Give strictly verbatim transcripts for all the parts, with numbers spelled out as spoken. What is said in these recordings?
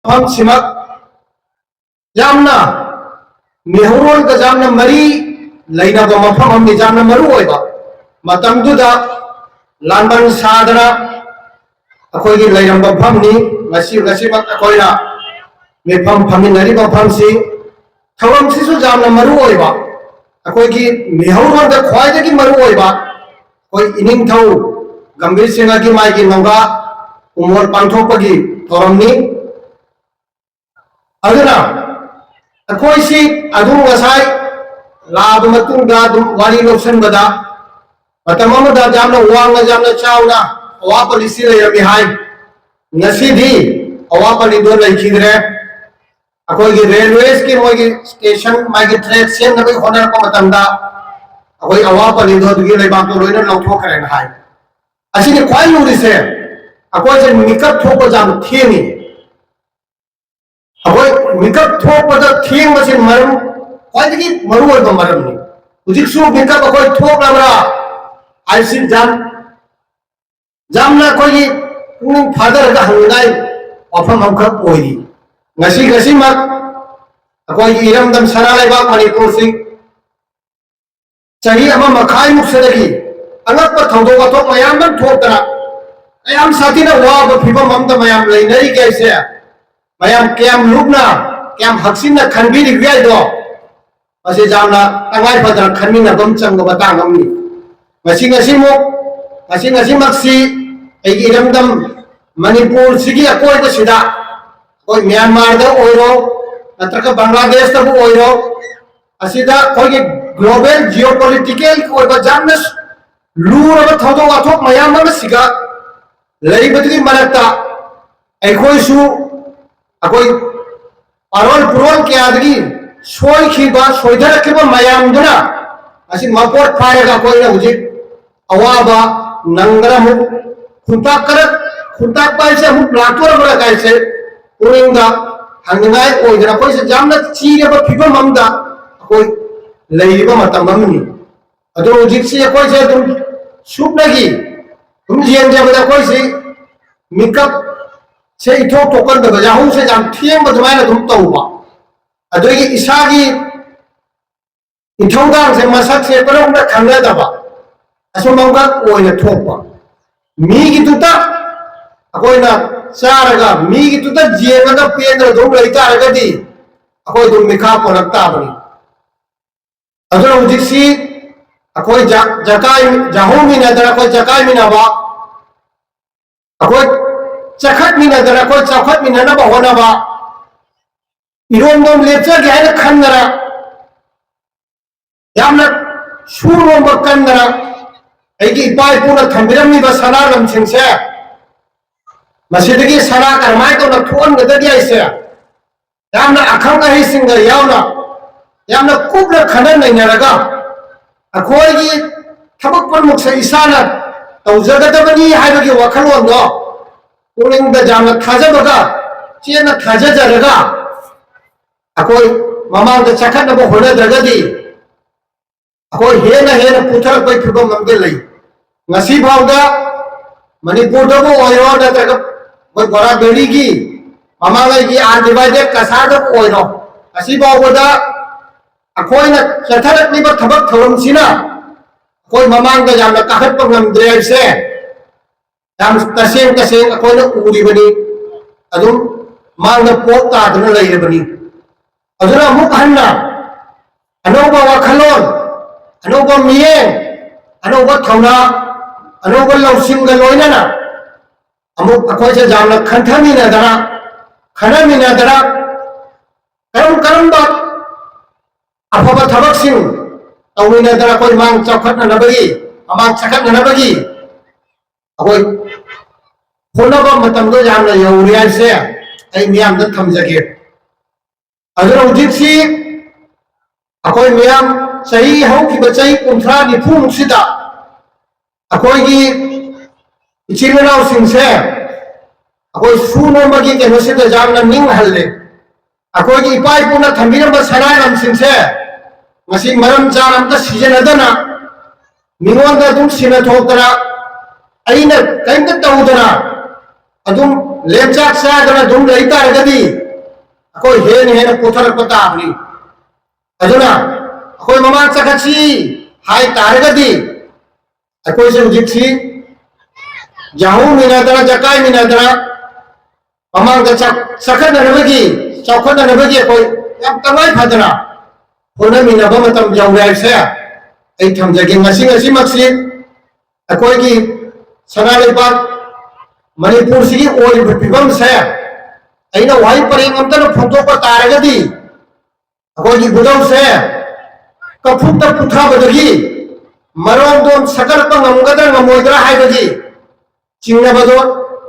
ꯃꯐꯝꯁꯤꯃꯛ ꯌꯥꯝꯅ ꯃꯤꯍꯧꯔꯣꯜꯒ ꯌꯥꯝꯅ ꯃꯔꯤ ꯂꯩꯅꯕ ꯃꯐꯝ ꯑꯃꯅꯤ, ꯌꯥꯝꯅ ꯃꯔꯨ ꯑꯣꯏꯕ꯫ ꯃꯇꯝꯗꯨꯗ ꯂꯥꯟꯕꯟ ꯁꯥꯗꯅ ꯑꯩꯈꯣꯏꯒꯤ ꯂꯩꯔꯝꯕ ꯃꯐꯝꯅꯤ꯫ ꯉꯁꯤ, ꯉꯁꯤꯃꯛ ꯑꯩꯈꯣꯏꯅ ꯃꯤꯐꯝ ꯐꯝꯃꯤꯟꯅꯔꯤꯕ ꯃꯐꯝꯁꯤ, ꯊꯧꯔꯝꯁꯤꯁꯨ ꯌꯥꯝꯅ ꯃꯔꯨ ꯑꯣꯏꯕ, ꯑꯩꯈꯣꯏꯒꯤ ꯃꯤꯍꯧꯔꯣꯜꯗ ꯈ꯭ꯋꯥꯏꯗꯒꯤ ꯃꯔꯨ ꯑꯣꯏꯕ ꯑꯩꯈꯣꯏ ꯏꯅꯤꯡꯊꯧ ꯒꯝꯚꯤꯔ ꯁꯤꯡꯍꯒꯤ ꯃꯥꯒꯤ ꯅꯣꯡꯒꯥ ꯎꯃꯣꯔ ꯄꯥꯡꯊꯣꯛꯄꯒꯤ ꯊꯧꯔꯝꯅꯤ꯫ ꯑꯗꯨꯅ ꯑꯩꯈꯣꯏꯁꯤ ꯑꯗꯨꯝ ꯉꯁꯥꯏ ꯂꯥꯛꯑꯕ ꯃꯇꯨꯡꯗ ꯑꯗꯨꯝ ꯋꯥꯔꯤ ꯂꯧꯁꯤꯟꯕꯗ, ꯃꯇꯝ ꯑꯃꯗ ꯌꯥꯝꯅ ꯋꯥꯡꯅ, ꯌꯥꯝꯅ ꯆꯥꯎꯅ ꯑꯋꯥ ꯄꯜꯂꯤꯁꯤ ꯂꯩꯔꯝꯃꯤ ꯍꯥꯏ꯫ ꯉꯁꯤꯗꯤ ꯑꯋꯥ ꯄꯜꯂꯤꯗꯣ ꯂꯩꯈꯤꯗ꯭ꯔꯦ꯫ ꯑꯩꯈꯣꯏꯒꯤ ꯔꯦꯜꯋꯦꯁꯀꯤ ꯃꯣꯏꯒꯤ ꯁ꯭ꯇꯦꯁꯟ, ꯃꯥꯒꯤ ꯇ꯭ꯔꯦꯛ ꯁꯦꯝꯅꯕꯒꯤ ꯍꯣꯠꯅꯔꯛꯄ ꯃꯇꯝꯗ ꯑꯩꯈꯣꯏ ꯑꯋꯥ ꯄꯜꯂꯤꯗꯣ ꯑꯗꯨꯒꯤ ꯂꯩꯕꯥꯛꯇꯣ ꯂꯣꯏꯅ ꯂꯧꯊꯣꯛꯈ꯭ꯔꯦꯅ ꯍꯥꯏ꯫ ꯑꯁꯤꯅꯤ ꯈ꯭ꯋꯥꯏ ꯂꯨꯔꯤꯁꯦ, ꯑꯩꯈꯣꯏꯁꯦ ꯃꯤꯀꯞ ꯊꯣꯛꯄ ꯌꯥꯝ ꯊꯦꯡꯉꯤ꯫ ꯑꯩꯈꯣꯏ ꯃꯤꯀꯞ ꯊꯣꯛꯄꯗ ꯊꯦꯡꯕꯁꯤ ꯃꯔꯝ, ꯈ꯭ꯋꯥꯏꯗꯒꯤ ꯃꯔꯨꯑꯣꯏꯕ ꯃꯔꯝꯅꯤ꯫ ꯍꯧꯖꯤꯛꯁꯨ ꯃꯤꯀꯞ ꯑꯩꯈꯣꯏ ꯊꯣꯛꯂꯕ꯭ꯔꯥ ꯍꯥꯏꯕꯁꯤ ꯌꯥꯝ, ꯌꯥꯝꯅ ꯑꯩꯈꯣꯏꯒꯤ ꯄꯨꯛꯅꯤꯡ ꯊꯥꯗꯔꯒ ꯍꯪꯅꯤꯡꯉꯥꯏ ꯋꯥꯐꯝ ꯑꯃꯈꯛ ꯑꯣꯏꯔꯤ꯫ ꯉꯁꯤ, ꯉꯁꯤꯃꯛ ꯑꯩꯈꯣꯏꯒꯤ ꯏꯔꯝꯗꯝ ꯁꯅꯥ ꯂꯩꯕꯥꯛ ꯃꯅꯤꯄꯨꯔꯁꯤ ꯆꯍꯤ ꯑꯃ ꯃꯈꯥꯏꯃꯨꯛꯁꯤꯗꯒꯤ ꯑꯉꯛꯄ ꯊꯧꯗꯣꯛ ꯋꯥꯊꯣꯛ ꯃꯌꯥꯝ ꯑꯃ ꯊꯣꯛꯇꯅ ꯃꯌꯥꯝ ꯁꯥꯊꯤꯅ ꯋꯥꯕ ꯐꯤꯕꯝ ꯑꯃꯗ ꯃꯌꯥꯝ ꯂꯩꯅꯔꯤꯈꯩꯁꯦ, ꯃꯌꯥꯝ ꯀꯌꯥꯝ ꯂꯨꯞꯅ, ꯀꯌꯥꯝ ꯍꯛꯆꯤꯟꯅ ꯈꯟꯕꯤꯔꯤꯕꯒꯦ ꯍꯥꯏꯗꯣ, ꯃꯁꯤ ꯌꯥꯝꯅ ꯇꯉꯥꯏ ꯐꯗꯅ ꯈꯟꯃꯤꯟꯅꯕ ꯑꯃ ꯆꯪꯕ ꯃꯇꯥꯡ ꯑꯃꯅꯤ꯫ ꯉꯁꯤ, ꯉꯁꯤꯃꯨꯛ, ꯉꯁꯤ, ꯉꯁꯤꯃꯛꯁꯤ ꯑꯩꯒꯤ ꯏꯔꯝꯗꯝ ꯃꯅꯤꯄꯨꯔꯁꯤꯒꯤ ꯑꯀꯣꯏꯕꯁꯤꯗ, ꯑꯩꯈꯣꯏ ꯃ꯭ꯌꯥꯟꯃꯥꯔꯗ ꯑꯣꯏꯔꯣ, ꯅꯠꯇ꯭ꯔꯒ ꯕꯪꯒ꯭ꯂꯥꯗꯦꯁꯇꯕꯨ ꯑꯣꯏꯔꯣ, ꯑꯁꯤꯗ ꯑꯩꯈꯣꯏꯒꯤ global geopolitical ꯑꯣꯏꯕ ꯌꯥꯝꯅ ꯂꯨꯔꯕ ꯊꯧꯗꯣꯛ ꯋꯥꯊꯣꯛ ꯃꯌꯥꯝ ꯑꯃꯁꯤꯒ ꯂꯩꯕꯗꯨꯒꯤ ꯃꯔꯛꯇ ꯑꯩꯈꯣꯏꯁꯨ ꯑꯩꯈꯣꯏ ꯑꯔꯣꯟ ꯄꯨꯔꯣꯟ ꯀꯌꯥꯗꯒꯤ ꯁꯣꯏꯈꯤꯕ, ꯁꯣꯏꯊꯔꯛꯈꯤꯕ ꯃꯌꯥꯝꯗꯨꯅ ꯑꯁꯤ ꯃꯄꯣꯠ ꯐꯥꯏꯔꯒ ꯑꯩꯈꯣꯏꯅ ꯍꯧꯖꯤꯛ ꯑꯋꯥꯕ ꯅꯪꯗꯅ ꯑꯃꯨꯛ ꯈꯨꯟꯇꯥꯛ ꯈꯔ, ꯈꯨꯟꯇꯥꯛꯄ ꯍꯥꯏꯁꯦ ꯑꯃꯨꯛ ꯂꯥꯛꯇꯣꯔꯕ꯭ꯔꯥ ꯀꯥꯏꯁꯦ ꯄꯨꯛꯅꯤꯡꯗ ꯍꯪꯅꯤꯡꯉꯥꯏ ꯑꯣꯏꯗꯅ ꯑꯩꯈꯣꯏꯁꯦ ꯌꯥꯝꯅ ꯊꯤꯔꯕ ꯐꯤꯕꯝ ꯑꯃꯗ ꯑꯩꯈꯣꯏ ꯂꯩꯔꯤꯕ ꯃꯇꯝ ꯑꯃꯅꯤ꯫ ꯑꯗꯣ ꯍꯧꯖꯤꯛꯁꯤ ꯑꯩꯈꯣꯏꯁꯦ ꯑꯗꯨꯝ ꯁꯨꯞꯅꯒꯤ ꯑꯗꯨꯝ ꯌꯦꯡꯖꯕꯗ ꯑꯩꯈꯣꯏꯁꯤ ꯃꯤꯀꯞ ꯁꯦ ꯏꯊꯣꯛ ꯊꯣꯛꯀꯟꯗꯕ, ꯌꯥꯍꯧꯁꯦ ꯌꯥꯝ ꯊꯦꯡꯕ ꯑꯗꯨꯃꯥꯏꯅ ꯑꯗꯨꯝ ꯇꯧꯕ, ꯑꯗꯒꯤ ꯏꯁꯥꯒꯤ ꯏꯊꯧꯗꯥꯡꯁꯦ ꯃꯁꯛꯁꯦ ꯀꯔꯝꯅ ꯈꯪꯅꯗꯕ, ꯑꯁꯨꯝꯕ ꯑꯃꯈꯛ ꯑꯣꯏꯅ ꯊꯣꯛꯄ꯫ ꯃꯤꯒꯤꯗꯨꯗ ꯑꯩꯈꯣꯏꯅ ꯆꯥꯔꯒ, ꯃꯤꯒꯤꯗꯨꯗ ꯌꯦꯡꯉꯒ ꯄꯦꯟꯗꯅ ꯑꯗꯨꯝ ꯂꯩ ꯇꯥꯔꯒꯗꯤ ꯑꯩꯈꯣꯏ ꯑꯗꯨꯝ ꯃꯤꯈꯥ ꯄꯣꯜꯂꯛ ꯇꯥꯕꯅꯤ꯫ ꯑꯗꯨꯅ ꯍꯧꯖꯤꯛꯁꯤ ꯑꯩꯈꯣꯏ ꯖ-, ꯖꯀꯥꯏ, ꯖꯍꯧꯃꯤꯟꯅꯗꯅ ꯑꯩꯈꯣꯏ ꯖꯀꯥꯏꯃꯤꯟꯅꯕ, ꯑꯩꯈꯣꯏ ꯆꯈꯠꯃꯤꯟꯅꯗꯅ ꯑꯩꯈꯣꯏ ꯆꯥꯎꯈꯠꯃꯤꯟꯅꯅꯕ ꯍꯣꯠꯅꯕ, ꯏꯔꯣꯝꯗꯣꯝ ꯂꯦꯞꯆꯒꯦ ꯍꯥꯏꯅ ꯈꯟꯗꯅ, ꯌꯥꯝꯅ ꯁꯨꯔꯣꯝꯕ ꯀꯟꯗꯅ, ꯑꯩꯒꯤ ꯏꯄꯥ ꯏꯄꯨꯅ ꯊꯝꯕꯤꯔꯝꯂꯤꯕ ꯁꯅꯥ ꯂꯝꯁꯤꯡꯁꯦ, ꯃꯁꯤꯗꯒꯤ ꯁꯅꯥ ꯀꯔꯝꯍꯥꯏꯅ ꯇꯧꯅ ꯊꯣꯛꯍꯟꯒꯗꯒꯦ ꯍꯥꯏꯁꯦ, ꯌꯥꯝꯅ ꯑꯈꯪ ꯑꯍꯩꯁꯤꯡꯒ ꯌꯥꯎꯅ, ꯌꯥꯝꯅ ꯀꯨꯞꯅ ꯈꯟꯅ ꯅꯩꯅꯔꯒ, ꯑꯩꯈꯣꯏꯒꯤ ꯊꯕꯛ ꯄꯨꯝꯅꯃꯛꯁꯦ ꯏꯁꯥꯅ ꯇꯧꯖꯒꯗꯕꯅꯤ ꯍꯥꯏꯕꯒꯤ ꯋꯥꯈꯜꯂꯣꯟꯗꯣ ꯄꯨꯛꯅꯤꯡꯗ ꯌꯥꯝꯅ ꯊꯥꯖꯕꯒ, ꯆꯦꯠꯅ ꯊꯥꯖꯖꯔꯒ, ꯑꯩꯈꯣꯏ ꯃꯃꯥꯡꯗ ꯆꯈꯠꯅꯕ ꯍꯣꯠꯅꯗ꯭ꯔꯒꯗꯤ, ꯑꯩꯈꯣꯏ ꯍꯦꯟꯅ ꯍꯦꯟꯅ ꯄꯨꯊꯔꯛꯄꯒꯤ ꯐꯤꯕꯝ ꯑꯃꯗ ꯂꯩ꯫ ꯉꯁꯤ ꯐꯥꯎꯗ ꯃꯅꯤꯄꯨꯔꯗꯕꯨ ꯑꯣꯏꯔꯣ, ꯅꯠꯇ꯭ꯔꯒ ꯑꯩꯈꯣꯏ ꯕꯣꯔꯥ ꯚꯦꯂꯤꯒꯤ ꯃꯃꯥꯡꯉꯩꯒꯤ undivided ꯀꯁꯥꯔꯗꯕꯨ ꯑꯣꯏꯔꯣ, ꯉꯁꯤ ꯐꯥꯎꯕꯗ ꯑꯩꯈꯣꯏꯅ ꯆꯠꯊꯔꯛꯂꯤꯕ ꯊꯕꯛ ꯊꯧꯔꯝꯁꯤꯅ ꯑꯩꯈꯣꯏ ꯃꯃꯥꯡꯗ ꯌꯥꯝꯅ ꯀꯥꯈꯠꯄ ꯉꯝꯗ꯭ꯔꯦ ꯍꯥꯏꯕꯁꯦ ꯌꯥꯝ ꯇꯁꯦꯡ ꯇꯁꯦꯡ ꯑꯩꯈꯣꯏꯅ ꯎꯔꯤꯕꯅꯤ꯫ ꯑꯗꯨꯝ ꯃꯥꯡꯗ ꯄꯣꯛ ꯇꯥꯗꯨꯅ ꯂꯩꯔꯕꯅꯤ꯫ ꯑꯗꯨꯅ ꯑꯃꯨꯛ ꯍꯟꯅ ꯑꯅꯧꯕ ꯋꯥꯈꯜꯂꯣꯟ, ꯑꯅꯧꯕ ꯃꯤꯠꯌꯦꯡ, ꯑꯅꯧꯕ ꯊꯧꯅꯥ, ꯑꯅꯧꯕ ꯂꯧꯁꯤꯡꯒ ꯂꯣꯏꯅꯅ ꯑꯃꯨꯛ ꯑꯩꯈꯣꯏꯁꯦ ꯌꯥꯝꯅ ꯈꯟꯊꯃꯤꯟꯅꯗꯅ, ꯈꯟꯅꯃꯤꯟꯅꯗꯅ, ꯀꯔꯝ ꯀꯔꯝꯕ ꯑꯐꯕ ꯊꯕꯛꯁꯤꯡ ꯇꯧꯃꯤꯟꯅꯗꯅ ꯑꯩꯈꯣꯏ ꯃꯥꯡ ꯆꯥꯎꯈꯠꯅꯅꯕꯒꯤ, ꯃꯃꯥꯡ ꯆꯈꯠꯅꯅꯕꯒꯤ ꯑꯩꯈꯣꯏ ꯍꯣꯠꯅꯕ ꯃꯇꯝꯗꯣ ꯌꯥꯝꯅ ꯌꯧꯔꯦ ꯍꯥꯏꯕꯁꯦ ꯑꯩ ꯃꯤꯌꯥꯝꯗ ꯊꯝꯖꯒꯦ꯫ ꯑꯗꯨꯅ ꯍꯧꯖꯤꯛꯁꯤ ꯑꯩꯈꯣꯏ ꯃꯤꯌꯥꯝ ꯆꯍꯤ, ꯍꯧꯈꯤꯕ ꯆꯍꯤ ꯀꯨꯟꯊ꯭ꯔꯥ ꯅꯤꯐꯨꯃꯨꯛꯁꯤꯗ ꯑꯩꯈꯣꯏꯒꯤ ꯏꯆꯤꯜ ꯏꯅꯥꯎꯁꯤꯡꯁꯦ ꯑꯩꯈꯣꯏ ꯁꯨ ꯅꯣꯝꯕꯒꯤ ꯀꯩꯅꯣꯁꯤꯗ ꯌꯥꯝꯅ ꯅꯤꯡꯍꯜꯂꯦ꯫ ꯑꯩꯈꯣꯏꯒꯤ ꯏꯄꯥ ꯏꯄꯨꯅ ꯊꯝꯕꯤꯔꯝꯕ ꯁꯅꯥ ꯂꯝꯁꯤꯡꯁꯦ ꯉꯁꯤ ꯃꯔꯝ ꯆꯥꯅ ꯑꯝꯇ ꯁꯤꯖꯤꯟꯅꯗꯅ, ꯃꯤꯉꯣꯟꯗ ꯑꯗꯨꯝ ꯁꯤꯟꯅꯊꯣꯛꯇꯅ, ꯑꯩꯅ ꯀꯔꯤꯝꯇ ꯇꯧꯗꯅ, ꯑꯗꯨꯝ ꯂꯦꯝꯆꯥꯛ ꯆꯥꯗꯅ ꯑꯗꯨꯝ ꯂꯩ ꯇꯥꯔꯒꯗꯤ ꯑꯩꯈꯣꯏ ꯍꯦꯟꯅ ꯍꯦꯟꯅ ꯄꯣꯊꯔꯛꯄ ꯇꯥꯕꯅꯤ꯫ ꯑꯗꯨꯅ ꯑꯩꯈꯣꯏ ꯃꯃꯥꯡ ꯆꯈꯠꯁꯤ ꯍꯥꯏ ꯇꯥꯔꯒꯗꯤ ꯑꯩꯈꯣꯏꯁꯦ ꯍꯧꯖꯤꯛꯁꯤ ꯌꯥꯍꯧꯃꯤꯟꯅꯗꯅ ꯖꯀꯥꯏꯃꯤꯟꯅꯗꯅ ꯃꯃꯥꯡꯗ ꯆꯥꯎꯈꯠꯅꯅꯕꯒꯤ ꯆꯥꯎꯈꯠꯅꯅꯕꯒꯤ ꯑꯩꯈꯣꯏ ꯌꯥꯝ ꯇꯉꯥꯏ ꯐꯗꯅ ꯍꯣꯠꯅꯃꯤꯟꯅꯕ ꯃꯇꯝ ꯌꯧꯔꯦ ꯍꯥꯏꯕꯁꯦ ꯑꯩ ꯊꯝꯖꯒꯦ꯫ ꯉꯁꯤ ꯉꯁꯤꯃꯛꯁꯤ ꯑꯩꯈꯣꯏꯒꯤ ꯁꯅꯥ ꯂꯩꯕꯥꯛ ꯃꯅꯤꯄꯨꯔꯁꯤꯒꯤ ꯑꯣꯏꯔꯤꯕ ꯐꯤꯕꯝꯁꯦ ꯑꯩꯅ ꯋꯥꯍꯩ ꯄꯔꯦꯡ ꯑꯝꯇꯅ ꯐꯣꯡꯗꯣꯛꯄ ꯇꯥꯔꯒꯗꯤ ꯑꯩꯈꯣꯏꯒꯤ ꯈꯨꯗꯧꯁꯦ ꯀꯐꯨꯛꯇ ꯄꯨꯊꯕꯗꯒꯤ ꯃꯔꯣꯝꯗꯣꯝ ꯁꯒꯠꯄ ꯉꯝꯒꯗ꯭ꯔꯥ ꯉꯝꯃꯣꯏꯗ꯭ꯔꯥ ꯍꯥꯏꯕꯒꯤ ꯆꯤꯡꯅꯕꯗꯣ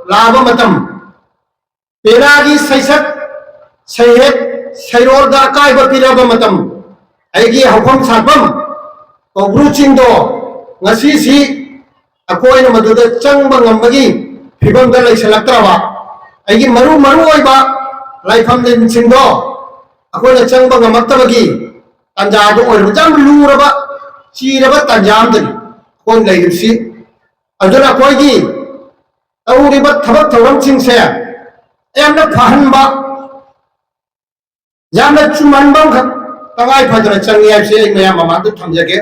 ꯂꯥꯛꯑꯕ ꯃꯇꯝ, ꯄꯦꯅꯥꯒꯤ ꯁꯩꯁꯛ ꯁꯩꯍꯦꯛ ꯁꯩꯔꯣꯜꯗ ꯑꯀꯥꯏꯕ ꯄꯤꯔꯕ ꯃꯇꯝ, ꯑꯩꯒꯤ ꯍꯧꯐꯝ ꯁꯥꯠꯐꯝ ꯀꯧꯕ꯭ꯔꯨ ꯆꯤꯡꯗꯣ ꯉꯁꯤꯁꯤ ꯑꯩꯈꯣꯏꯅ ꯃꯗꯨꯗ ꯆꯪꯕ ꯉꯝꯕꯒꯤ ꯐꯤꯕꯝꯗ ꯂꯩꯁꯤꯜꯂꯛꯇ꯭ꯔꯕ, ꯑꯩꯒꯤ ꯃꯔꯨ ꯃꯔꯨ ꯑꯣꯏꯕ ꯂꯥꯏꯐꯝ ꯂꯤꯟꯁꯤꯡꯗꯣ ꯑꯩꯈꯣꯏꯅ ꯆꯪꯕ ꯉꯝꯃꯛꯇꯕꯒꯤ ꯇꯥꯟꯖꯥꯗꯣ ꯑꯣꯏꯔꯕ ꯌꯥꯝ ꯂꯨꯔꯕ ꯆꯤꯔꯕ ꯇꯥꯟꯖꯥ ꯑꯃꯗꯅꯤ ꯑꯩꯈꯣꯏ ꯂꯩꯔꯤꯕꯁꯤ꯫ ꯑꯗꯨꯅ ꯑꯩꯈꯣꯏꯒꯤ ꯇꯧꯔꯤꯕ ꯊꯕꯛ ꯊꯧꯔꯝꯁꯤꯡꯁꯦ ꯌꯥꯝꯅ ꯐꯍꯟꯕ, ꯌꯥꯝꯅ ꯆꯨꯝꯍꯟꯕ ꯑꯃꯈꯛ ꯇꯉꯥꯏ ꯐꯗꯅ ꯆꯪꯉꯤ ꯍꯥꯏꯕꯁꯦ ꯑꯩ ꯃꯌꯥꯝ ꯃꯃꯥꯡꯗ ꯊꯝꯖꯒꯦ꯫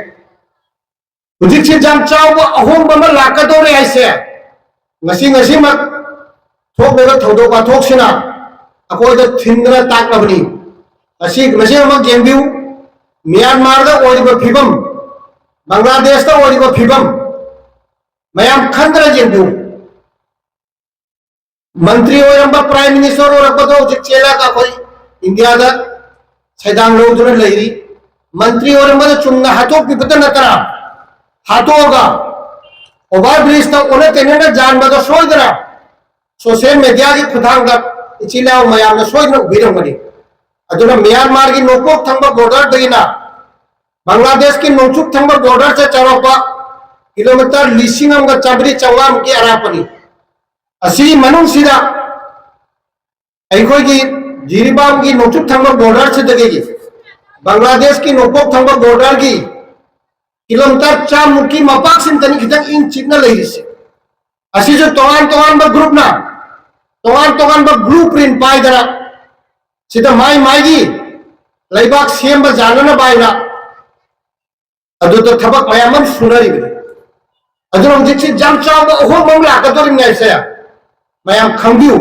ꯍꯧꯖꯤꯛꯁꯦ ꯌꯥꯝ ꯆꯥꯎꯕ ꯑꯍꯣꯡꯕ ꯑꯃ ꯂꯥꯛꯀꯗꯧꯔꯦ ꯍꯥꯏꯁꯦ ꯉꯁꯤ ꯉꯁꯤꯃꯛ ꯊꯣꯛꯂꯤꯕ ꯊꯧꯗꯣꯛ ꯋꯥꯊꯣꯛꯁꯤꯅ ꯑꯩꯈꯣꯏꯗ ꯊꯤꯟꯗꯨꯅ ꯇꯥꯛꯂꯕꯅꯤ꯫ ꯉꯁꯤ ꯃꯁꯤ ꯑꯃꯨꯛ ꯌꯦꯡꯕꯤꯌꯨ, ꯃ꯭ꯌꯥꯟꯃꯥꯔꯗ ꯑꯣꯏꯔꯤꯕ ꯐꯤꯕꯝ, ꯕꯪꯒ꯭ꯂꯥꯗꯦꯁꯇ ꯑꯣꯏꯔꯤꯕ ꯐꯤꯕꯝ, ꯃꯌꯥꯝ ꯈꯟꯗꯅ ꯌꯦꯡꯕꯤꯌꯨ꯫ ꯃꯟꯇ꯭ꯔꯤ ꯑꯣꯏꯔꯝꯕ, ꯄ꯭ꯔꯥꯏꯝ ꯃꯤꯅꯤꯁꯇꯔ ꯑꯣꯏꯔꯛꯄꯗꯣ ꯍꯧꯖꯤꯛ ꯆꯦꯜꯂꯒ ꯑꯩꯈꯣꯏ ꯏꯟꯗꯤꯌꯥꯗ ꯁꯩꯗꯥꯡ ꯂꯧꯗꯨꯅ ꯂꯩꯔꯤ꯫ ꯃꯟꯇ꯭ꯔꯤ ꯑꯣꯏꯔꯝꯕꯗ ꯆꯨꯝꯅ ꯍꯥꯠꯇꯣꯛꯄꯤꯕꯇ ꯅꯠꯇꯅ ꯍꯥꯠꯇꯣꯛꯑꯒ ꯑꯣꯚꯔ ꯕ꯭ꯔꯤꯖꯇ ꯑꯣꯟꯅ ꯇꯩꯅꯅ ꯌꯥꯟꯕꯗꯣ ꯁꯣꯏꯗꯅ ꯁꯣꯁꯤꯌꯦꯜ ꯃꯦꯗꯤꯌꯥꯒꯤ ꯈꯨꯠꯊꯥꯡꯗ ꯏꯆꯤꯜ ꯏꯅꯥꯎ ꯃꯌꯥꯝꯅ ꯁꯣꯏꯗꯅ ꯎꯕꯤꯔꯝꯒꯅꯤ꯫ ꯑꯗꯨꯅ ꯃ꯭ꯌꯥꯟꯃꯥꯔꯒꯤ ꯅꯣꯡꯄꯣꯛ ꯊꯪꯕ ꯕꯣꯔꯗꯔꯗꯒꯤꯅ ꯕꯪꯒ꯭ꯂꯥꯗꯦꯁꯀꯤ ꯅꯣꯡꯆꯨꯞ ꯊꯪꯕ ꯕꯣꯔꯗꯔꯁꯦ ꯆꯥꯎꯔꯥꯛꯄ ꯀꯤꯂꯣꯃꯤꯇꯔ ꯂꯤꯁꯤꯡ ꯑꯃꯒ ꯆꯥꯝꯃꯔꯤ ꯆꯥꯝꯃꯉꯥꯃꯨꯛꯀꯤ ꯑꯔꯥꯞꯄꯅꯤ꯫ ꯑꯁꯤꯒꯤ ꯃꯅꯨꯡꯁꯤꯗ ꯑꯩꯈꯣꯏꯒꯤ ꯖꯤꯔꯤꯕꯥꯝꯒꯤ ꯅꯣꯡꯆꯨꯞ ꯊꯪꯕ ꯕꯣꯔꯗꯔꯁꯤꯗꯒꯤ ꯕꯪꯒ꯭ꯂꯥꯗꯦꯁꯀꯤ ꯅꯣꯡꯄꯣꯛ ꯊꯪꯕ ꯕꯣꯔꯗꯔꯒꯤ ꯀꯤꯂꯣꯃꯤꯇꯔ ꯆꯥꯝꯃꯨꯛꯀꯤ ꯃꯄꯥꯛꯁꯤꯗꯅꯤ ꯈꯤꯇꯪ ꯏꯪ ꯆꯤꯛꯅ ꯂꯩꯔꯤꯁꯦ꯫ ꯑꯁꯤꯁꯨ ꯇꯣꯉꯥꯟ ꯇꯣꯉꯥꯟꯕ ꯒ꯭ꯔꯨꯞꯅ ꯇꯣꯉꯥꯟ ꯇꯣꯉꯥꯟꯕ ꯕ꯭ꯂꯨ ꯄ꯭ꯔꯤꯟ ꯄꯥꯏꯗꯅ, ꯁꯤꯗ ꯃꯥꯏ ꯃꯥꯏꯒꯤ ꯂꯩꯕꯥꯛ ꯁꯦꯝꯕ ꯌꯥꯅꯅꯕ ꯍꯥꯏꯅ ꯑꯗꯨꯗ ꯊꯕꯛ ꯃꯌꯥꯝ ꯑꯃ ꯁꯨꯅꯔꯤꯕꯅꯤ꯫ ꯑꯗꯨꯅ ꯍꯧꯖꯤꯛꯁꯤ ꯌꯥꯝ ꯆꯥꯎꯕ ꯑꯍꯣꯡꯕ ꯑꯃ ꯂꯥꯛꯀꯗꯧꯔꯤꯕꯅꯤ ꯍꯥꯏꯁꯦ ꯃꯌꯥꯝ ꯈꯪꯕꯤꯌꯨ꯫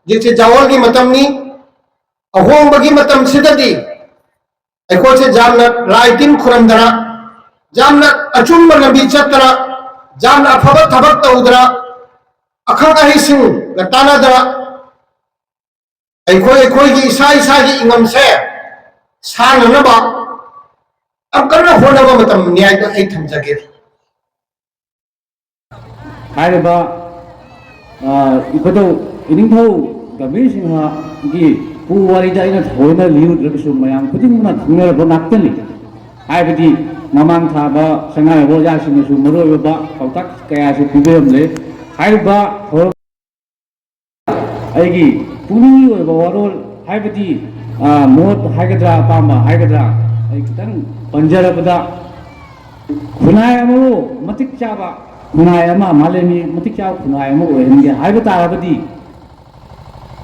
ꯍꯧꯖꯤꯛꯁꯤ ꯖꯋꯥꯜꯒꯤ ꯃꯇꯝꯅꯤ꯫ ꯑꯍꯣꯡꯕꯒꯤ ꯃꯇꯝꯁꯤꯗꯗꯤ ꯑꯩꯈꯣꯏꯁꯦ ꯌꯥꯝꯅ ꯂꯥꯏ ꯇꯤꯟ ꯈꯨꯔꯝꯗꯅ, ꯌꯥꯝꯅ ꯑꯆꯨꯝꯕ ꯂꯝꯕꯤ ꯆꯠꯇꯅ, ꯌꯥꯝꯅ ꯑꯐꯕ ꯊꯕꯛ ꯇꯧꯗꯅ, ꯑꯈꯪ ꯑꯍꯩꯁꯤꯡꯒ ꯇꯥꯟꯅꯗꯅ ꯑꯩꯈꯣꯏ ꯑꯩꯈꯣꯏꯒꯤ ꯏꯁꯥ ꯏꯁꯥꯒꯤ ꯏꯪꯒꯝꯁꯦ ꯁꯥꯟꯅꯅꯕ ꯌꯥꯝ ꯀꯟꯅ ꯍꯣꯠꯅꯕ ꯃꯇꯝꯅꯤ ꯍꯥꯏꯅ ꯑꯩ ꯊꯝꯖꯒꯦ꯫ ꯍꯥꯏꯔꯤꯕ, ꯑ, ꯏꯕꯨꯙꯧ ꯏꯅꯤꯡꯊꯧ ꯒꯝꯚꯤꯔ ꯁꯤꯡꯍꯒꯤ ꯄꯨ ꯋꯥꯔꯤꯗ ꯑꯩꯅ ꯊꯑꯣꯏꯅ ꯂꯤꯔꯨꯗ꯭ꯔꯒꯁꯨ ꯃꯌꯥꯝ ꯈꯨꯗꯤꯡꯃꯛꯅ ꯈꯪꯅꯔꯕ ꯉꯥꯛꯇꯅꯤ꯫ ꯍꯥꯏꯕꯗꯤ ꯃꯃꯥꯡ ꯊꯥꯕ ꯁꯉꯥꯏ ꯑꯣꯖꯥꯁꯤꯡꯅꯁꯨ ꯃꯔꯨ ꯑꯣꯏꯕ ꯄꯥꯎꯇꯥꯛ ꯀꯌꯥꯁꯨ ꯄꯤꯕꯤꯔꯝꯂꯦ꯫ ꯍꯥꯏꯔꯤꯕ ꯊꯧꯔꯝ ꯑꯩꯒꯤ ꯄꯨꯛꯅꯤꯡꯒꯤ ꯑꯣꯏꯕ ꯋꯥꯔꯣꯜ, ꯍꯥꯏꯕꯗꯤ, ꯑ, ꯃꯣꯠ ꯍꯥꯏꯒꯗ꯭ꯔꯥ, ꯑꯄꯥꯝꯕ ꯍꯥꯏꯒꯗ꯭ꯔꯥ, ꯑꯩ ꯈꯤꯇꯪ ꯄꯟꯖꯔꯕꯗ, ꯈꯨꯟꯅꯥꯏ ꯑꯃꯕꯨ ꯃꯇꯤꯛ ꯆꯥꯕ ꯈꯨꯟꯅꯥꯏ ꯑꯃ, ꯃꯥꯂꯦꯝꯒꯤ ꯃꯇꯤꯛ ꯆꯥꯕ ꯈꯨꯟꯅꯥꯏ ꯑꯃ ꯑꯣꯏꯍꯟꯒꯦ ꯍꯥꯏꯕ ꯇꯥꯔꯕꯗꯤ,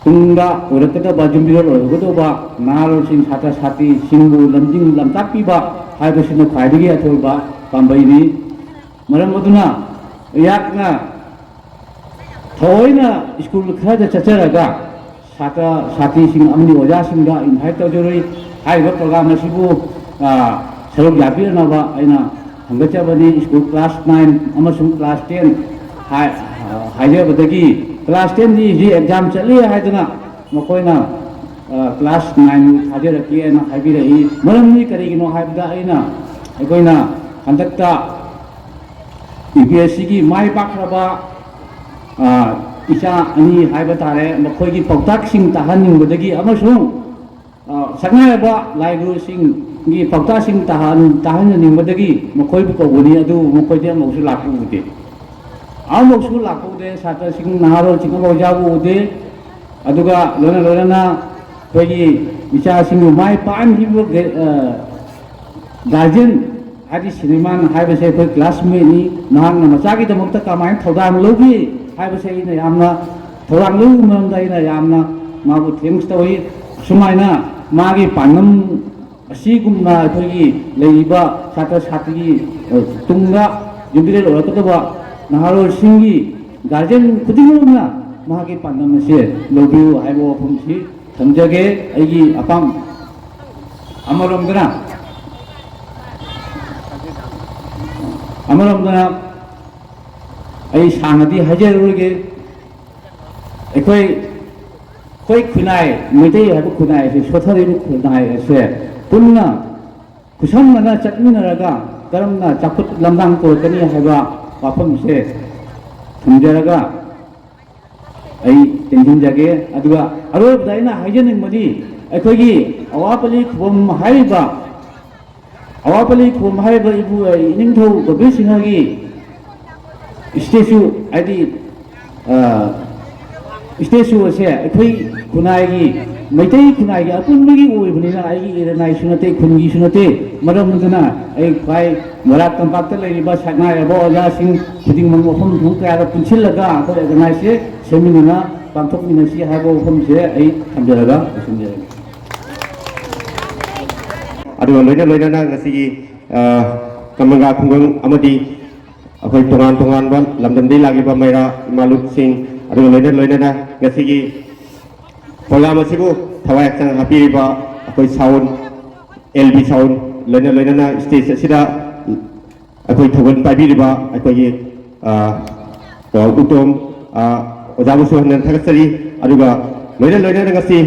ꯇꯨꯡꯗ ꯑꯣꯏꯔꯛꯀꯗꯕ, ꯌꯨꯝꯕꯤꯔꯣꯜ ꯑꯣꯏꯔꯛꯀꯗꯧꯕ ꯅꯍꯥꯔꯣꯜꯁꯤꯡ, ꯁꯥꯇ꯭ꯔ ꯁꯥꯇ꯭ꯔꯤꯁꯤꯡꯕꯨ ꯂꯝꯖꯤꯡ ꯂꯝꯇꯥꯛꯄꯤꯕ ꯍꯥꯏꯕꯁꯤꯅ ꯈ꯭ꯋꯥꯏꯗꯒꯤ ꯑꯆꯧꯕ ꯄꯥꯝꯕꯩꯅꯤ꯫ ꯃꯔꯝ ꯑꯗꯨꯅ ꯑꯩꯍꯥꯛꯅ ꯊꯑꯣꯏꯅ ꯁ꯭ꯀꯨꯜ ꯈꯔꯗ ꯆꯠꯆꯔꯒ ꯁꯥꯇ꯭ꯔ ꯁꯥꯇ꯭ꯔꯤꯁꯤꯡ ꯑꯃꯗꯤ ꯑꯣꯖꯥꯁꯤꯡꯗ invite ꯇꯧꯖꯔꯨꯏ꯫ ꯍꯥꯏꯔꯤꯕ program ꯑꯁꯤꯕꯨ, ꯑ, ꯁꯔꯨꯛ ꯌꯥꯕꯤꯔꯅꯕ ꯑꯩꯅ ꯍꯪꯒꯠꯆꯕꯅꯤ꯫ ꯁ꯭ꯀꯨꯜ class nine ꯑꯃꯁꯨꯡ class ten ꯍꯥꯏ-, ꯍꯥꯏꯖꯕꯗꯒꯤ class ten ꯗꯤ ꯍꯧꯖꯤꯛ exam ꯆꯠꯂꯤ ꯍꯥꯏꯗꯅ ꯃꯈꯣꯏꯅ, ꯑ, class nine ꯊꯥꯖꯔꯛꯀꯦꯅ ꯍꯥꯏꯕꯤꯔꯛꯏ꯫ ꯃꯔꯝꯗꯤ ꯀꯔꯤꯒꯤꯅꯣ ꯍꯥꯏꯕꯗ ꯑꯩꯅ, ꯑꯩꯈꯣꯏꯅ ꯍꯟꯗꯛꯇ UPSCꯒꯤ ꯃꯥꯏ ꯄꯥꯛꯈ꯭ꯔꯕ, ꯑ, ꯏꯆꯥ ꯑꯅꯤ ꯍꯥꯏꯕ ꯇꯥꯔꯦ, ꯃꯈꯣꯏꯒꯤ ꯄꯥꯎꯇꯥꯛꯁꯤꯡ ꯇꯥꯍꯟꯅꯤꯡꯕꯗꯒꯤ ꯑꯃꯁꯨꯡ, ꯑ, ꯁꯛꯅꯥꯏꯔꯕ ꯂꯥꯏ ꯒꯨꯔꯨꯁꯤꯡꯒꯤ ꯄꯥꯎꯇꯥꯛꯁꯤꯡ ꯇꯥꯍꯟ-, ꯇꯥꯍꯟꯖꯅꯤꯡꯕꯗꯒꯤ ꯃꯈꯣꯏꯕꯨ ꯀꯧꯕꯅꯤ, ꯑꯗꯨꯕꯨ ꯃꯈꯣꯏꯗꯤ ꯑꯃꯐꯥꯎꯁꯨ ꯂꯥꯛꯄ ꯎꯗꯦ꯫ ꯑꯃꯐꯥꯎꯁꯨ ꯂꯥꯛꯄ ꯎꯗꯦ꯫ ꯁꯥꯇ꯭ꯔꯁꯤꯡ, ꯅꯍꯥꯔꯣꯜꯁꯤꯡ ꯑꯃꯐꯥꯎ ꯌꯥꯎꯕ ꯎꯗꯦ꯫ ꯑꯗꯨꯒ ꯂꯣꯏꯅ ꯂꯣꯏꯅꯅ ꯑꯩꯈꯣꯏꯒꯤ ꯏꯆꯥꯁꯤꯡꯕꯨ ꯃꯥꯏ ꯄꯥꯛꯍꯟꯈꯤꯕ ꯒ-, ꯑ, guardian ꯍꯥꯏꯗꯤ ꯁ꯭ꯔꯤꯃꯥꯟ ꯍꯥꯏꯕꯁꯦ ꯑꯩꯈꯣꯏ classmateꯅꯤ꯫ ꯅꯍꯥꯛꯅ ꯃꯆꯥꯒꯤꯗꯃꯛꯇ ꯀꯃꯥꯏꯅ ꯊꯧꯗꯥꯡ ꯂꯧꯈꯤ ꯍꯥꯏꯕꯁꯦ ꯑꯩꯅ ꯌꯥꯝꯅ ꯊꯧꯔꯥꯡ ꯂꯧꯕꯒꯤ ꯃꯔꯝꯗ ꯑꯩꯅ ꯌꯥꯝꯅ ꯃꯥꯕꯨ thanks ꯇꯧꯏ꯫ ꯑꯁꯨꯃꯥꯏꯅ ꯃꯥꯒꯤ ꯄꯥꯟꯗꯝ ꯑꯁꯤꯒꯨꯝꯅ ꯑꯩꯈꯣꯏꯒꯤ ꯂꯩꯔꯤꯕ ꯁꯥꯇ꯭ꯔ ꯁꯥꯇ꯭ꯔꯤꯒꯤ, ꯑ, ꯇꯨꯡꯗ ꯌꯨꯝꯕꯤꯔꯦꯜ ꯑꯣꯏꯔꯛꯀꯗꯕ ꯅꯍꯥꯔꯣꯜꯁꯤꯡꯒꯤ guardian ꯈꯨꯗꯤꯡꯃꯛꯅ ꯃꯍꯥꯛꯀꯤ ꯄꯥꯟꯗꯝ ꯑꯁꯦ ꯂꯧꯕꯤꯌꯨ ꯍꯥꯏꯕ ꯋꯥꯐꯝꯁꯤ ꯊꯝꯖꯒꯦ꯫ ꯑꯩꯒꯤ ꯑꯄꯥꯝ-, ꯑꯃꯔꯣꯝꯗꯅ, ꯑꯃꯔꯣꯝꯗꯅ ꯑꯩ ꯁꯥꯡꯅꯗꯤ ꯍꯥꯏꯖꯔꯔꯣꯏꯒꯦ꯫ ꯑꯩꯈꯣꯏ, ꯑꯩꯈꯣꯏ ꯈꯨꯟꯅꯥꯏ, ꯃꯩꯇꯩ ꯍꯥꯏꯕ ꯈꯨꯟꯅꯥꯏ ꯑꯁꯤ, ꯁꯣꯠꯊꯔꯤꯕ ꯈꯨꯟꯅꯥꯏ ꯑꯁꯦ ꯄꯨꯟꯅ ꯈꯨꯠꯁꯝꯅꯅ ꯆꯠꯃꯤꯟꯅꯔꯒ ꯀꯔꯝꯅ ꯆꯥꯎꯈꯠ ꯂꯝꯗꯥꯡ ꯄꯨꯔꯛꯀꯅꯤ ꯍꯥꯏꯕ ꯋꯥꯐꯝꯁꯦ ꯊꯝꯖꯔꯒ ꯑꯩ ꯇꯦꯟꯁꯤꯟꯖꯒꯦ꯫ ꯑꯗꯨꯒ ꯑꯔꯣꯏꯕꯗ ꯑꯩꯅ ꯍꯥꯏꯖꯅꯤꯡꯕꯗꯤ, ꯑꯩꯈꯣꯏꯒꯤ ꯑꯋꯥꯄꯜꯂꯤ ꯈꯨꯕꯝ ꯍꯥꯏꯔꯤꯕ, ꯑꯋꯥꯄꯜꯂꯤ ꯈꯨꯕꯝ ꯍꯥꯏꯔꯤꯕ ꯏꯄꯨ, ꯏꯅꯤꯡꯊꯧ ꯒꯣꯕꯤꯟ ꯁꯤꯡꯍꯒꯤ statue, ꯍꯥꯏꯗꯤ, ꯑ, statue ꯑꯁꯦ ꯑꯩꯈꯣꯏ ꯈꯨꯟꯅꯥꯏꯒꯤ, ꯃꯩꯇꯩ ꯈꯨꯟꯅꯥꯏꯒꯤ ꯑꯄꯨꯟꯕꯒꯤ ꯑꯣꯏꯕꯅꯤꯅ, ꯑꯩꯒꯤ ꯏꯔꯅꯥꯏꯁꯨ ꯅꯠꯇꯦ, ꯈꯨꯟꯒꯤꯁꯨ ꯅꯠꯇꯦ꯫ ꯃꯔꯝ ꯑꯗꯨꯅ ꯑꯩ ꯈ꯭ꯋꯥꯏ ꯃꯣꯏꯔꯥꯡ ꯇꯝꯄꯥꯛꯇ ꯂꯩꯔꯤꯕ ꯁꯛꯅꯥꯏꯔꯕ ꯑꯣꯖꯥꯁꯤꯡ ꯈꯨꯗꯤꯡꯃꯛ ꯃꯐꯝ ꯃꯐꯝ ꯀꯌꯥꯗ ꯄꯨꯟꯁꯤꯜꯂꯒ ꯑꯩꯈꯣꯏ organize ꯁꯦꯝꯃꯤꯟꯅꯅ ꯄꯥꯡꯊꯣꯛꯃꯤꯟꯅꯁꯤ ꯍꯥꯏꯕ ꯋꯥꯐꯝꯁꯦ ꯑꯩ ꯊꯝꯖꯔꯒ ꯂꯣꯏꯁꯤꯟꯖꯔꯒꯦ꯫ ꯑꯗꯨꯒ ꯂꯣꯏꯅ ꯂꯣꯏꯅꯅ ꯉꯁꯤꯒꯤ, ꯑ, ꯀꯃꯪꯒꯥ ꯈꯨꯡꯒꯪ ꯑꯃꯗꯤ ꯑꯩꯈꯣꯏ ꯇꯣꯉꯥꯟ ꯇꯣꯉꯥꯟꯕ ꯂꯝꯗꯝꯗꯒꯤ ꯂꯥꯛꯂꯤꯕ ꯃꯩꯔꯥ ꯏꯃꯥꯂꯨꯞꯁꯤꯡ, ꯑꯗꯨꯒ ꯂꯣꯏꯅ ꯂꯣꯏꯅꯅ ꯉꯁꯤꯒꯤ program ꯑꯁꯤꯕꯨ ꯊꯋꯥꯏ ꯍꯛꯆꯥꯡ ꯍꯥꯞꯄꯤꯔꯤꯕ ꯑꯩꯈꯣꯏ sound, L B sound, ꯂꯣꯏꯅ ꯂꯣꯏꯅꯅ stage ꯑꯁꯤꯗ ꯑꯩꯈꯣꯏ ꯊꯧꯒꯜ ꯄꯥꯏꯕꯤꯔꯤꯕ ꯑꯩꯈꯣꯏꯒꯤ, ꯑ, ꯑ, ꯎꯇꯣꯝ, ꯑ, ꯑꯣꯖꯥꯕꯨꯁꯨ ꯍꯟꯅ ꯊꯥꯒꯠꯆꯔꯤ꯫ ꯑꯗꯨꯒ ꯂꯣꯏꯅ ꯂꯣꯏꯅꯅ ꯉꯁꯤ,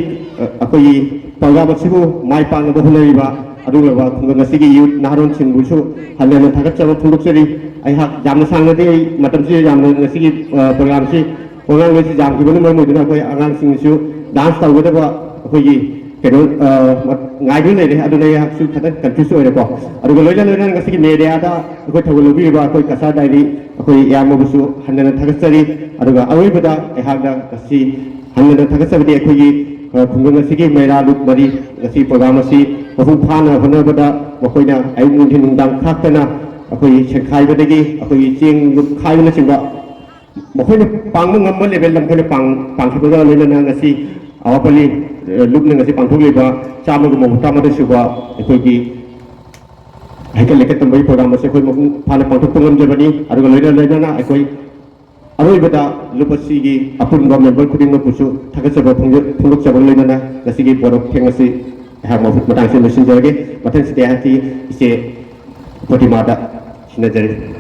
ꯑ, ꯑꯩꯈꯣꯏꯒꯤ program ꯑꯁꯤꯕꯨ ꯃꯥꯏ ꯄꯥꯛꯅꯕ ꯍꯣꯠꯅꯔꯤꯕ ꯑꯗꯨꯒꯨꯝꯂꯕ ꯈꯨꯡꯒꯪ ꯑꯁꯤꯒꯤ youth ꯅꯍꯥꯔꯣꯟꯁꯤꯡꯕꯨꯁꯨ ꯍꯟꯅ ꯍꯟꯅ ꯊꯥꯒꯠꯆꯕ ꯐꯣꯡꯗꯣꯛꯆꯔꯤ꯫ ꯑꯩꯍꯥꯛ ꯌꯥꯝꯅ ꯁꯥꯡꯅꯗꯤ ꯑꯩ ꯃꯇꯝꯁꯤ ꯌꯥꯝꯅ ꯉꯁꯤꯒꯤ, ꯑ, program ꯑꯁꯤ ꯄ꯭ꯔꯣꯒ꯭ꯔꯥꯝꯁꯤ ꯌꯥꯝꯈꯤꯕꯅ ꯃꯔꯝ ꯑꯣꯏꯗꯨꯅ ꯑꯩꯈꯣꯏ ꯑꯉꯥꯡꯁꯤꯡꯁꯨ dance ꯇꯧꯒꯗꯕ ꯑꯩꯈꯣꯏꯒꯤ ꯀꯩꯅꯣ, ꯑ, ꯉꯥꯏꯗꯨꯅ ꯂꯩꯔꯦ꯫ ꯑꯗꯨꯅ ꯑꯩꯍꯥꯛꯁꯨ ꯈꯤꯇꯪ confuse ꯑꯣꯏꯔꯦꯀꯣ꯫ ꯑꯗꯨꯒ ꯂꯣꯏꯅ ꯂꯣꯏꯅꯅ ꯉꯁꯤꯒꯤ mediaꯗ ꯑꯩꯈꯣꯏ ꯊꯧꯒꯜ ꯂꯧꯕꯤꯔꯤꯕ ꯑꯩꯈꯣꯏ ꯀꯁꯥꯔ diary ꯑꯩꯈꯣꯏ ꯏꯌꯥꯝꯕꯕꯨꯁꯨ ꯍꯟꯅ ꯊꯥꯒꯠꯆꯔꯤ꯫ ꯑꯗꯨꯒ ꯑꯔꯣꯏꯕꯗ ꯑꯩꯍꯥꯛꯅ ꯉꯁꯤ ꯍꯟꯅ ꯊꯥꯒꯠꯆꯕꯗꯤ ꯑꯩꯈꯣꯏꯒꯤ, ꯑ, ꯈꯨꯡꯒꯪ ꯑꯁꯤꯒꯤ ꯃꯩꯔꯥ ꯂꯨꯞ ꯃꯔꯤ ꯉꯁꯤ program ꯑꯁꯤ ꯃꯄꯨꯡ ꯐꯥꯅ ꯍꯣꯠꯅꯕꯗ ꯃꯈꯣꯏꯅ ꯑꯌꯨꯛ ꯅꯨꯡꯊꯤꯟ ꯅꯨꯡꯗꯥꯡ ꯈꯥꯛꯇꯅ ꯑꯩꯈꯣꯏꯒꯤ ꯁꯦꯡꯈꯥꯏꯕꯗꯒꯤ ꯑꯩꯈꯣꯏꯒꯤ ꯆꯦꯡ ꯂꯨꯞꯈꯥꯏꯕꯅꯆꯤꯡꯕ ꯃꯈꯣꯏꯅ ꯄꯥꯡꯕ ꯉꯝꯕ ꯂꯦꯚꯦꯜꯗ ꯃꯈꯣꯏꯅ ꯄꯥꯡ-, ꯄꯥꯡꯈꯤꯕꯒ ꯂꯣꯏꯅꯅ ꯉꯁꯤ ꯑꯋꯥꯄꯜꯂꯤ, ꯑ, ꯂꯨꯞꯅ ꯉꯁꯤ ꯄꯥꯡꯊꯣꯛꯂꯤꯕ ꯆꯥꯝꯃꯒ ꯃꯧꯗ꯭ꯔꯥ ꯃꯥꯊꯣꯏ ꯁꯨꯕ ꯑꯩꯈꯣꯏꯒꯤ ꯍꯩꯀꯠ ꯂꯩꯀꯠ ꯇꯝꯕꯒꯤ ꯄ꯭ꯔꯣꯒ꯭ꯔꯥꯝ ꯑꯁꯤ ꯑꯩꯈꯣꯏ ꯃꯄꯨꯡ ꯐꯥꯅ ꯄꯥꯡꯊꯣꯛꯄ ꯉꯝꯖꯕꯅꯤ꯫ ꯑꯗꯨꯒ ꯂꯣꯏꯅ ꯂꯣꯏꯅꯅ ꯑꯩꯈꯣꯏ ꯑꯔꯣꯏꯕꯗ ꯂꯨꯞ ꯑꯁꯤꯒꯤ ꯑꯄꯨꯟꯕ ꯃꯦꯝꯕꯔ ꯈꯨꯗꯤꯡꯃꯛꯄꯨꯁꯨ ꯊꯥꯒꯠꯆꯕ ꯐꯣꯡꯗꯣꯛ-, ꯐꯣꯡꯗꯣꯛꯆꯕꯒ ꯂꯣꯏꯅꯅ ꯉꯁꯤꯒꯤ ꯕꯣꯔꯣꯛ ꯊꯦꯡ ꯑꯁꯤ ꯑꯩꯍꯥꯛ ꯃꯐꯨꯠ ꯃꯇꯥꯡꯁꯤꯗ ꯂꯣꯏꯁꯤꯟꯖꯔꯒꯦ꯫ ꯃꯊꯪꯁꯤꯗꯤ ꯑꯩꯍꯥꯛꯀꯤ ꯏꯆꯦ ꯄ꯭ꯔꯣꯇꯤꯃꯥꯗ ꯁꯤꯟꯅꯖꯔꯤ꯫